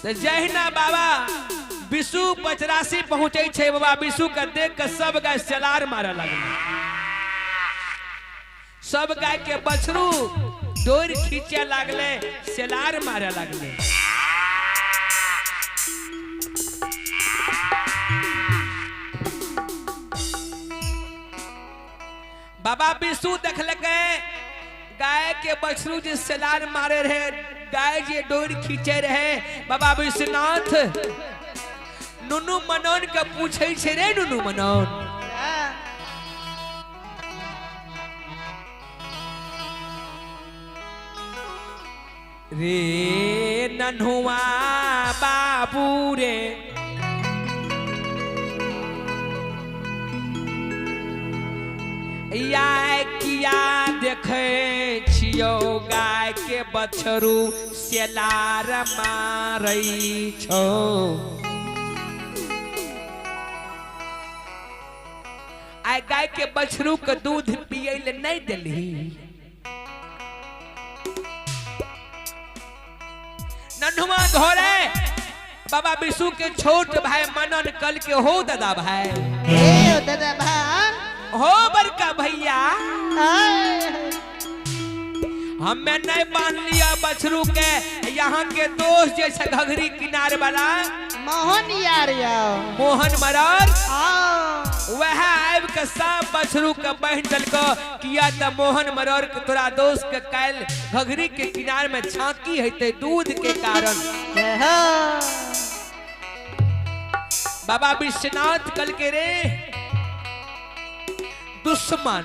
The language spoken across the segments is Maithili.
तऽ जहिना बाबा विशु पचरासी पहुँचै छै, बाबा विशु के देख के सब गाय सेलार मारऽ लगलै। सब गाय के बछरू डोर खींचे लागले, सेलार मारे लागले। बाबा विशु देखलकै गाय के बछरू जे सेलार मारे रहे, गाय जे डोर खींचे रहे। बाबा विश्वनाथ नुनू मनौन के पूछे छे, रे नुनू मनौन, रे नन्हुआ बाबू रे, या किया देखे छियो गाय के बछरू सेलार मारै छौ? आइ गाय के बछरू के दूध पियै ले नहीं देलही? नन्हुआ घोरे बाबा विशु के छोट भाई मनन कल के, हो दादा भाई, हे दादा भाई, हो बड़का भैया, हमें नहीं बांध लिया बछरू के। यहाँ के दोस्त जैसे घघरी किनार वाला मोहन यार याओ, मोहन मरर, वह आबि के सब बछरू के बहन दलको। किया त मोहन मरर के तोरा दोस्त के काल्हि घघरी के किनार में छाकी हेतै दूध के कारण। बाबा विश्वनाथ कल के, रे दुश्मन,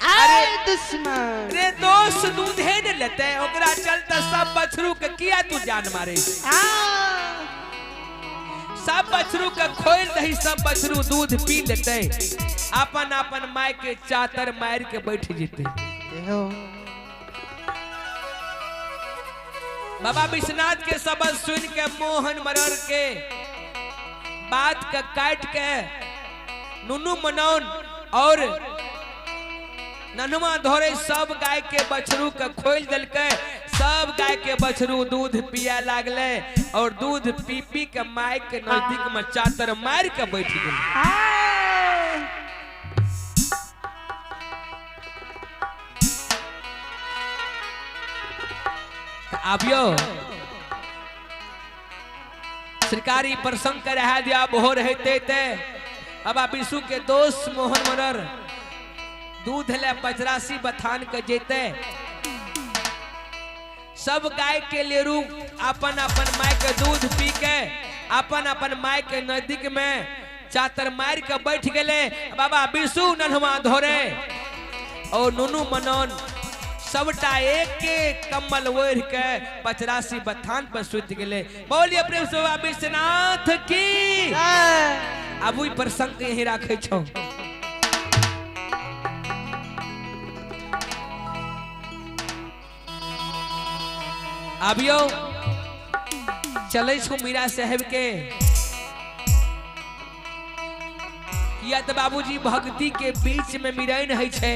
अरे दुश्मन, रे दोस्त दूधे ने लेते, ओकरा चलते सब बछरू के किया तू जान मारे? सब बछरू के खोल दही, सब बछरू दूध पी लेते, अपन अपन माय के चातर मार के बैठ जेते। बाबा विश्वनाथ के शब्द सुन के मोहन मरर के बात के काट के नुनू मनौन और नन्हुआ धोरे सब गाय के बछरू के खोल देलकै। सब गाय के बछरू दूध पिया लागले और दूध पी पी के माय के नजदीक में चातर मार के बैठ गेल। आबियो सरकारी प्रसंग के रहा दिया हो रहते ते बाबा विशु के दोस्त मोहन मनर दूध ले पचरासी बथान के जेते, सब गाय के लेरू अपन अपन माय के दूध पी के अपन अपन माय के नजदीक में चातर मार के बैठ गए। बाबा विशु नन्हवा धोरे और नुनू मनन सबटा एक एक कम्बल ओढ़ के पचरासी बथान पर सुत गए। बोलिए प्रेम से बाबा विश्वनाथ की। अब ओहि प्रसंग यही राखे छौ। आबियो चलै छौ मीरा साहेब के, किया तो बाबूजी भक्ति के बीच में मिरैन है छे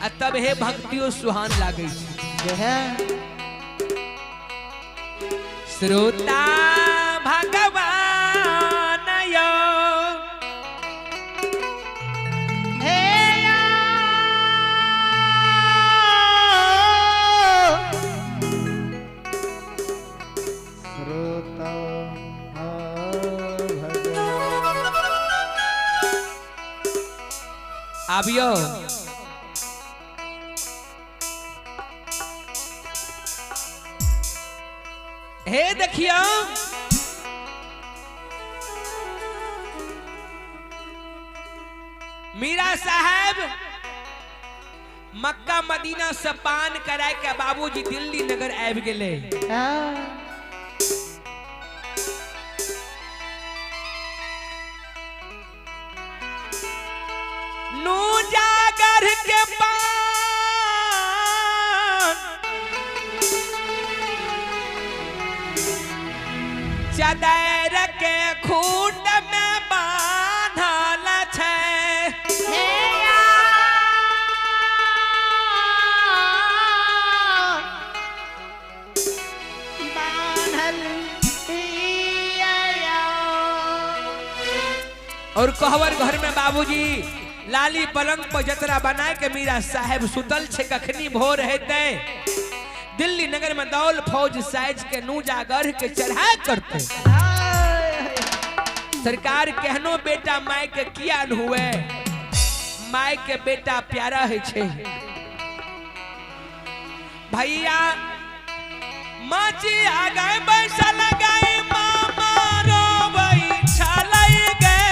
आ तब हे भक्तियो सुहान लागै छै। श्रोता भगवान यो हे श्रोता आबियो हे देखियो मीरा साहब मक्का मदीना से पान कराय के बाबूजी दिल्ली नगर आबि गेले। नू जागर के पान चदर के खूट में बांधल छै। बान्हल और कहवर घर में बाबूजी लाली पलंग पर जतरा बनाए के मीरा साहेब सुतल छे, कखनी भोर हेते दिल्ली नगर में दौल फौज साइज के नूजागढ़ के चढ़ाई करते। सरकार कहनो बेटा माय के किया न हुए, माय के बेटा प्यारा है छे। भैया माची आ गए पैसा लगाए मामा रोबई छालई गए।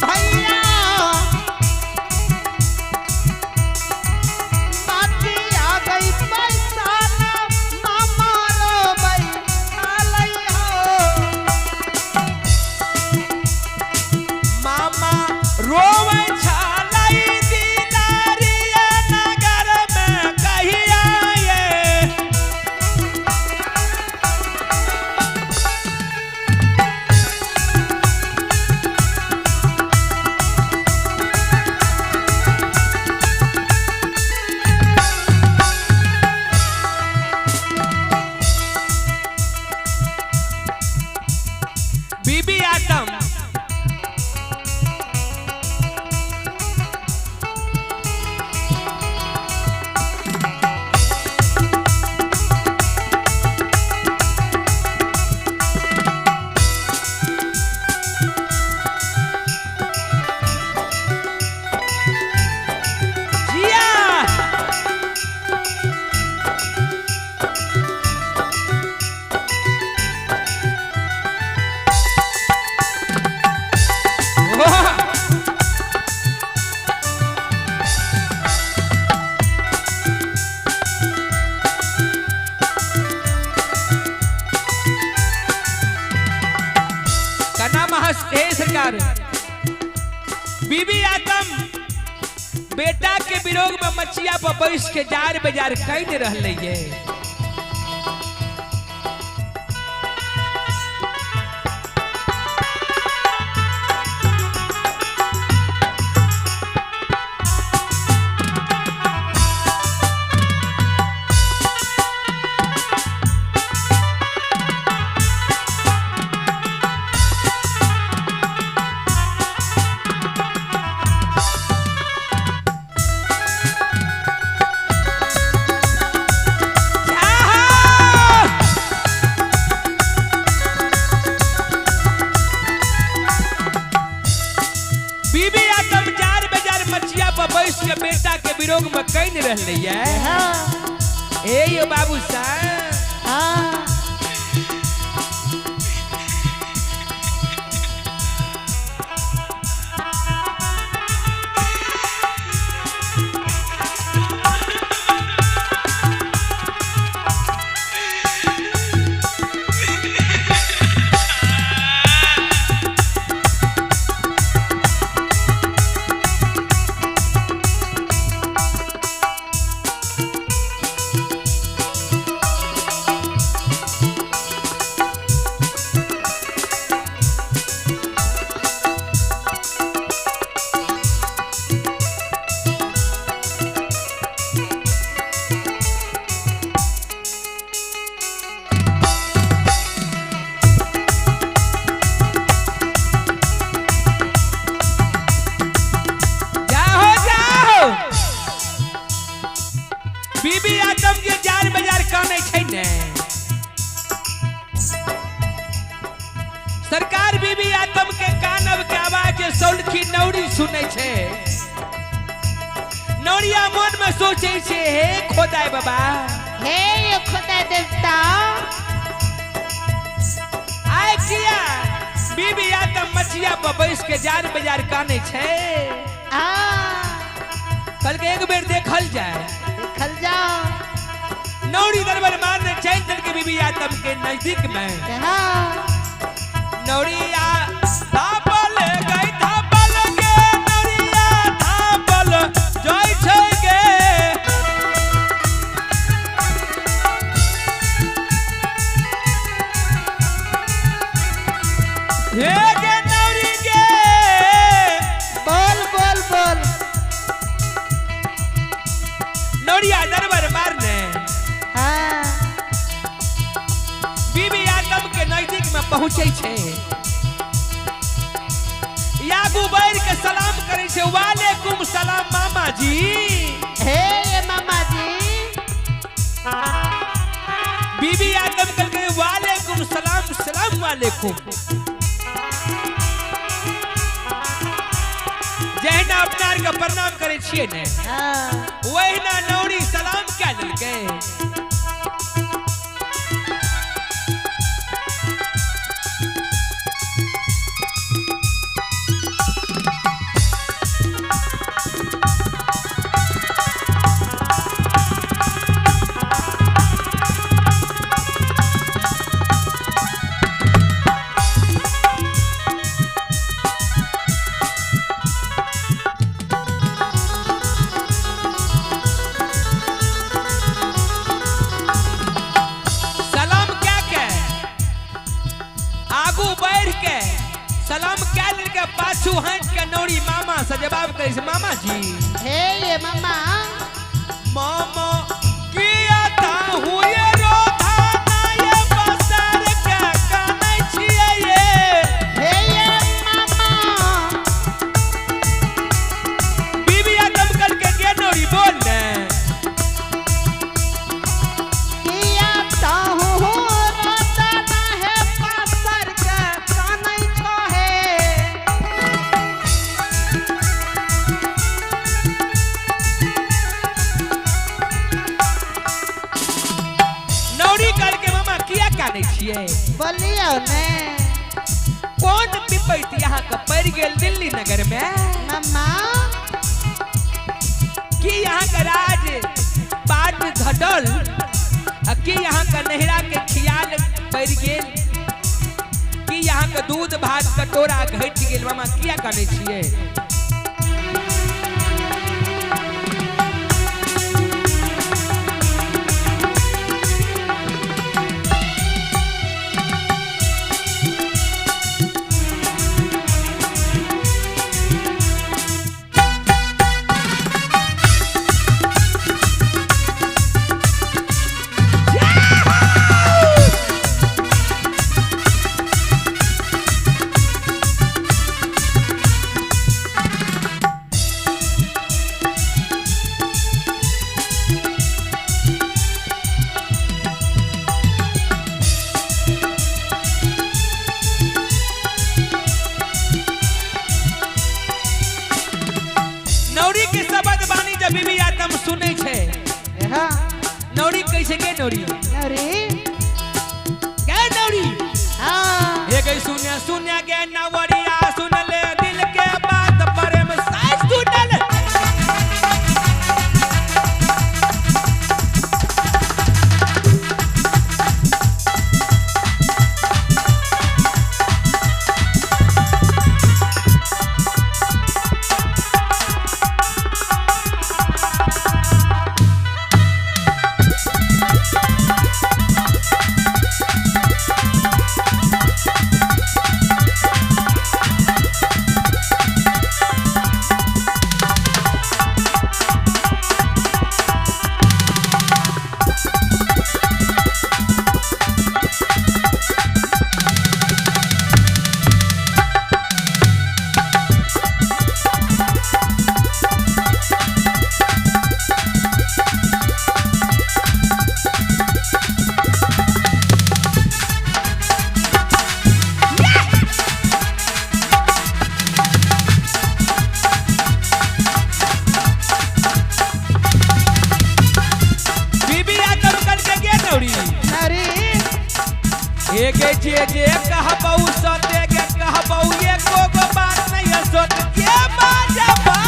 भैया माची आ गई पैसा मामा रोबई छालई हो। मामा रोबई छालई दिलारिया नगर में कहिया ये। बीबी आदम जिया हे सरकार बीबी आदम बेटा के विरोग में मचिया पर बैस के जार बेजार कहीं रहले ये। बीबी आदम जार बेजार मचिया पर बैस के बेटा के विरोग में कहीं रहले ये। ए यो बाबू साहब हाँ जाओ जाओ बीबी आदम के जार बाजार काने छै ने। सरकार बीबी आदम के कानब के आवाज सौलखी नौरी सुनै छै। नौरिया मन में सोचे छै हे खोदाय बाबा, हे यो खुदा देवता, आय किया बीबी आदम मचिया पर बैस के जार बाजार काने छै। आ कल के एक बेर देखल जाए, देखल जाओ। नौरी दरबार मारने चैन चल के बीबी आदम के नजदीक में। हाँ नौरिया थापल गई थापल गे, नौरिया थापल जाय छै गे। हे गे नौरी गे, बोल बोल बोल। नौरिया दरबार मारने हाँ बीबी आदम के नजदीक में पहुंचे छे। या आगू बढ़ के सलाम करै छै, वालेकुम सलाम मामा जी। हे ये मामा जी। बीबी आदम कहलकै वालेकुम सलाम, सलाम वालेकुम। जहिना अपना आर के प्रणाम करै छियै ने, हाँ। वहिना नौरी सलाम कए देलकै। सलाम क्या के आगू बढ़ के सलाम क्या के पाछू हट के नौरी मामा से जवाब करै छै, मामा जी। हे ये मामा। मामा किया ता हुए रोधा ना ये बसर के कानै छियै ये। हे ये मामा। बीबी आदम कल के गे नौरी बोल ने। किया ताहू रोता ना है पासर के कानै छो हे। नौरी कल के मामा किया कानै छियै? बोलियो ने। कोन विपैत यहाँ के पड़ि गेल दिल्ली नगर में? मामा। की यहाँ के राज पाट घटल आ की यहाँ के नहिरा के खियाल पड़ि गेल? की यहाँ के दूध भात कटोरा घटि गेल? मामा किया कानै छियै? नौरी के शब्द बानी जब बीबी आदम सुनै छै, हाँ। नौरी कैसे के नौरी? नौरी। गे नौरी। हाँ। हे गई सुन्या सुन्या गे नवरिया सुन ले दिल के बात प्रेम साइज सुनल। बीबी आदम करके गे नौरी। नौरी। हे गे जे जे कहबौ सते गे कहबौ एको गो बात नहीं सत के बाजबा।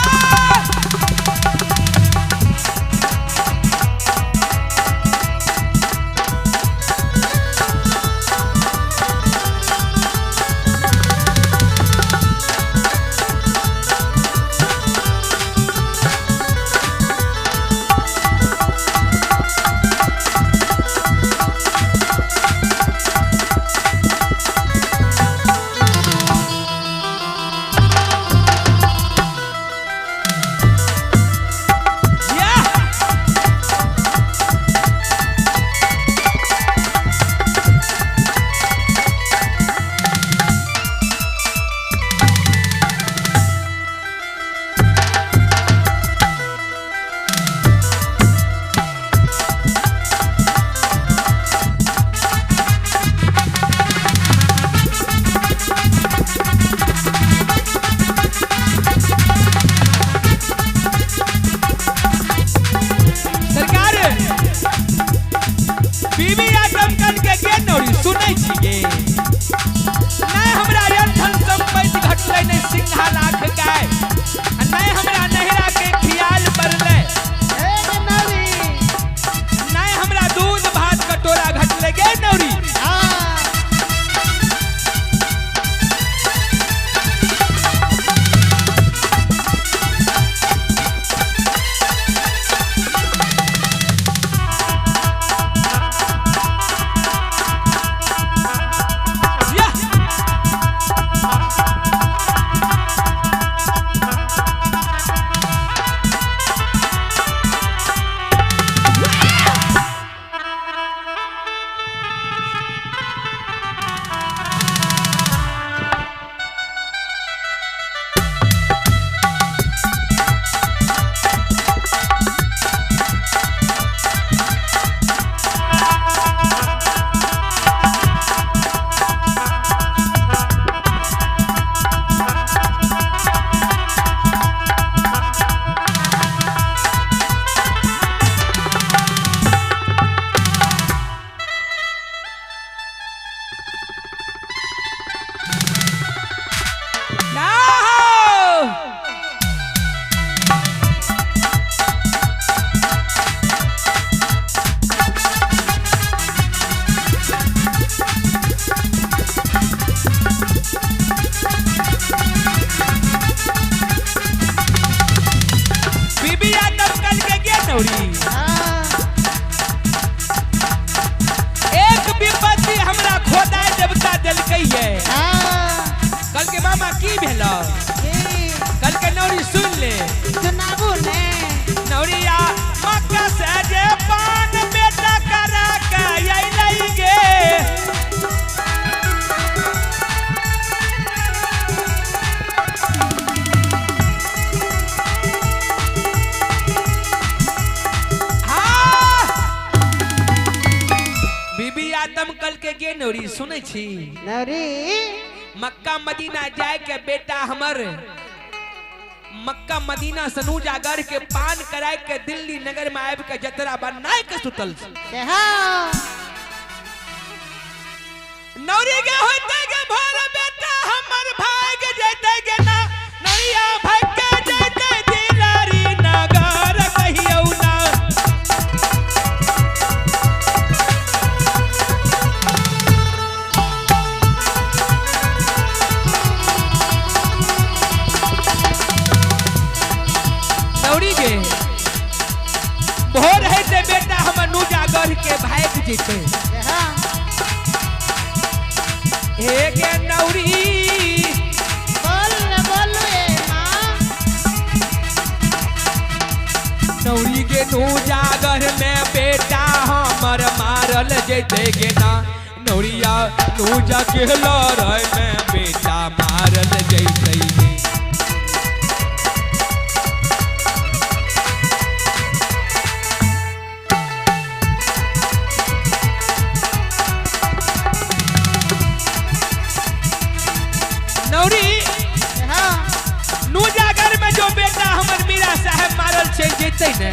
ना हो। बीबी आदम कल के गे नौरी। हाँ। एक विपत्ति हमरा खोदाय देवता देलकै ये। हाँ। कल के मामा की भेलो? की? कल के नौरी सुन ले। सुनाबू ने। नौरिया मक्का से जे पान बेटा करा के अइलै गे। हाँ। बीबी आदम कल के गे नौरी सुनै छी? नौरी। मक्का मदीना जाय के बेटा हमर मक्का मदीना सनूजागढ़ के पान कराय के दिल्ली नगर में आबि के जतरा बनाय के सुतल छी। हाँ। नौरी गे होते गे भोर बेटा हमर भाग जैते गे ना। नौरिया भाग के जैते दिलारी नगर कहियौ ना। नौरी गे भोर हेते बेटा हमर नूजागढ़ के भाग जैते। हाँ। हे गे नौरी। बोल ने बोलू ए माँ। नौरी गे नूजागर में बेटा हमर मारल जैते गे ना। नौरिया नूजा के लड़ाई में बेटा मारल जैते गे। नौरी। हाँ। नूजागर में जो बेटा हमर मीरा साहब मारल छै जैते ने।